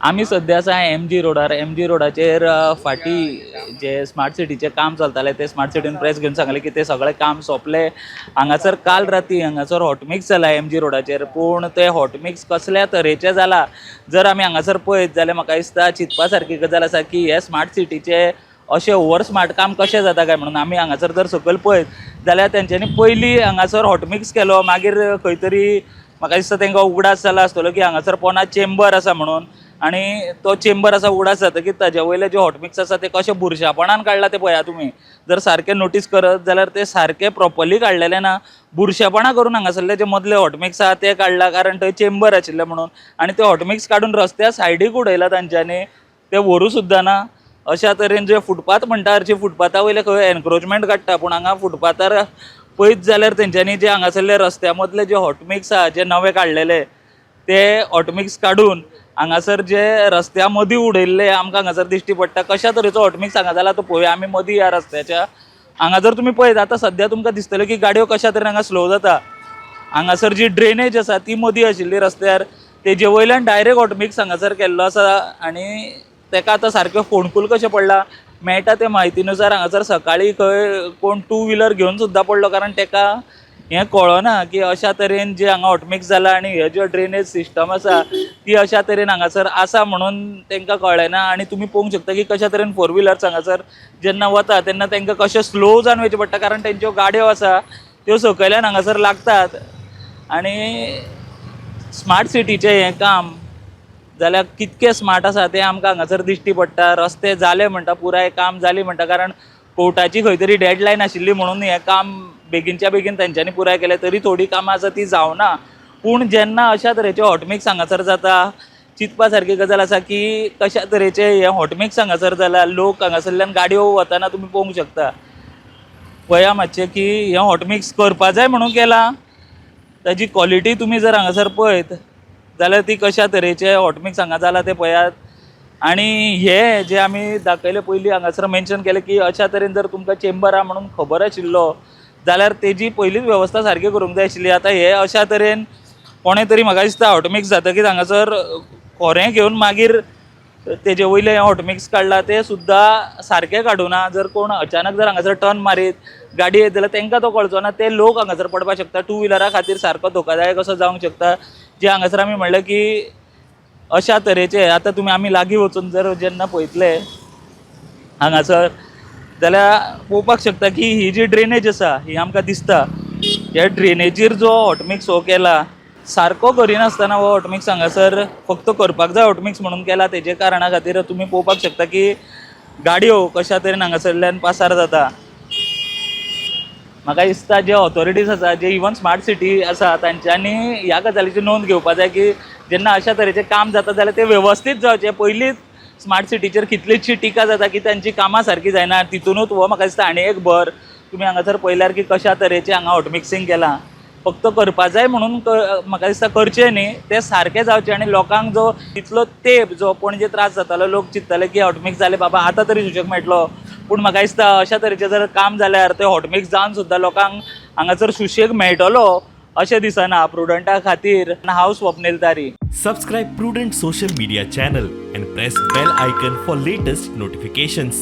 आमी सद्या आसा एम जी रोडार. एम जी रोडाचेर फाटीं जे स्मार्ट सिटीचें काम चलतालें ते स्मार्ट सिटीन प्रेस घेवन सांगलें की तें सगळें काम सोंपलें. हांगासर काल राती हांगासर हॉटमिक्स जाला एम जी रोडाचेर, पूण तें हॉटमिक्स कसल्या तरेचें जाला जर आमी हांगासर पळयत जाल्यार म्हाका दिसता चिंतपा सारकी गजाल आसा की हे स्मार्ट सिटीचे अशें ओवर स्मार्ट काम कशें जाता काय म्हणून. आमी हांगासर जर सकयल पळयत जाल्यार तेंच्यांनी पयलीं हांगासर हॉटमिक्स केलो, मागीर खंय तरी म्हाका दिसता तांकां उगडास जाला आसतलो की हांगासर पोना चेंबर आसा म्हणून, आनी तो चेंबर आसा उगडास जातकीर ताजे वयले जे हॉटमिक्स आसा ते कशे बुरशापणान काडला ते पळया. तुमी जर सारकें नोटीस करत जाल्यार ते सारकें प्रोपरली काडलेलें ना, बुरशेपणां करून हांगासरले जे मदले हॉटमिक्स आसा ते काडला, कारण थंय चेंबर आशिल्लें म्हणून. आनी ते हॉटमिक्स काडून रस्त्या सायडीक उडयला तांच्यांनी, ते व्हरूं सुद्दां ना. अशा तरेन जे फुटपाथ म्हणटा, हरशीं फुटपाथा वयले खंय एनक्रोचमेंट काडटा, पूण हांगा फुटपाथार पळयत जाल्यार तेंच्यांनी जे हांगासरले रस्त्या मदले जे हॉटमिक्स आहा जे नवे काडलेले ते हॉटमिक्स काडून हांगासर जे रस्त्या मदीं उडयल्ले आमकां हांगासर दिश्टी पडटा. कशा तरेचो हॉटमिक्स हांगा जाला तो पळोवया आमी मदीं ह्या रस्त्याच्या. हांगा जर तुमी पळयत आतां सद्या तुमकां दिसतलें की गाडयो कशा तरेन हांगा स्लो जाता. हांगासर जी ड्रेनेज आसा ती मदीं आशिल्ली रस्त्यार, तेजे वयल्यान डायरेक्ट हॉटमिक्स हांगासर केल्लो आसा आनी तेका आतां सारकें फोंडकूल कशें पडलां. मेळटा ते म्हायतीनुसार हांगासर सकाळीं खंय कोण टू व्हिलर घेवन सुद्दां पडलो, कारण तेका हें कळना की अशा तरेन जे हांगा हॉटमिक्स जाला आनी हे ज्यो ड्रेनेज सिस्टम आसा ती अशा तरेन हांगासर आसा म्हणून तांकां कळ्ळें ना. आनी तुमी पळोवंक शकता की कशा तरेन फोर व्हिलर्स हांगासर जेन्ना वता तेन्ना तांकां कशें स्लो जावन वयचें पडटा, कारण तेंच्यो गाडयो आसा त्यो सकयल्यान हांगासर लागतात. आनी स्मार्ट सिटीचें हें काम जाल्यार कितकें स्मार्ट आसा तें आमकां हांगासर दिश्टी पडटा. रस्ते जाले म्हणटा, पुराय काम जाली म्हणटा, कारण कोर्टाची खंय तरी डेडलायन आशिल्ली म्हणून हें काम बेगीनच्या बेगीन तेंच्यांनी पुराय केलें, तरी थोडीं कामां आसा ती जावना. पूण जेन्ना अशा तरेचे हॉटमिक्स हांगासर जाता, चिंतपा सारकी गजाल आसा की कशा तरेचे हे हॉटमिक्स हांगासर जाला. लोक हांगासरल्यान गाडयो वतना तुमी पळोवंक शकता. पळया मातशें की हें हॉटमिक्स करपा जाय म्हणून केलां, ताजी क्वॉलिटी तुमी जर हांगासर पळयत जाल्यार ती कशा तरेचे हॉटमिक्स हांगा जाला तें पळयात. आनी हे जे आमी दाखयले पयलीं हांगासर मेन्शन केलें की अशा तरेन जर तुमकां चेंबर आहा म्हणून खबर आशिल्लो जाल्यार तेजी पयलींच वेवस्था सारकी करूंक जाय आशिल्ली. आतां हे अशा तरेन कोणें तरी म्हाका दिसता हॉटमिक्स जातकीच हांगासर खोरें घेवन मागीर तेजे वयलें हें हॉटमिक्स काडलां, तें सुद्दां सारकें काडूना. जर कोण अचानक जर हांगासर टर्न मारीत गाडी येत जाल्यार तांकां तो कळचो ना, ते लोक हांगासर पडपाक शकता. टू व्हिलरा खातीर सारको धोकादायक असो जावंक शकता. जे हांगासर आमी म्हणलें की अशा तरेचे आतां तुमी आमी लागीं वचून जर जेन्ना पळयतले हांगासर जाल्यार पळोवपाक शकता की ही जी ड्रेनेज आसा ही आमकां दिसता. ह्या ड्रेनेजीर जो हॉटमिक्स हो केला, सारको करिनासतना हो हॉटमिक्स हांगासर फक्त करपाक जाय हॉटमिक्स म्हणून केला. तेजे कारणा खातीर तुमी पळोवपाक शकता की गाडयो कशा तरेन हांगासरल्यान पासार जाता. म्हाका दिसता जे ऑथॉरिटीज आसा, जे इवन स्मार्ट सिटी आसा, तांच्यांनी ह्या गजालीची नोंद घेवपा जाय की जेन्ना अशा तरेचें काम जाता जाल्यार तें वेवस्थीत जावचें. पयलींच स्मार्ट सिटीचेर कितलीशी टिका जाता की तांची कामां सारकी जायना, तितूनच हो म्हाका दिसता आनी एक भर. तुमी हांगासर पळयल्यार की कशा तरेचें हांगा हॉटमिक्सिंग केलां, फक्त करपा जाय म्हणून म्हाका दिसता करचें न्ही, तें सारकें जावचें. आनी लोकांक जो इतलो तेंप जो पणजे त्रास जातालो, लोक चिंत्ताले की हॉटमिक्स जालें बाबा आतां तरी सुशेग मेळटलो, पूण म्हाका दिसता अशा तरेचें जर काम जाल्यार तें हॉटमिक्स जावन सुद्दां लोकांक हांगासर सुशेग मेळटलो अशें दिसना. प्रुडंटा खातीर हांव स्वप्नील तारी. Subscribe Prudent Social Media channel and press bell icon for latest notifications.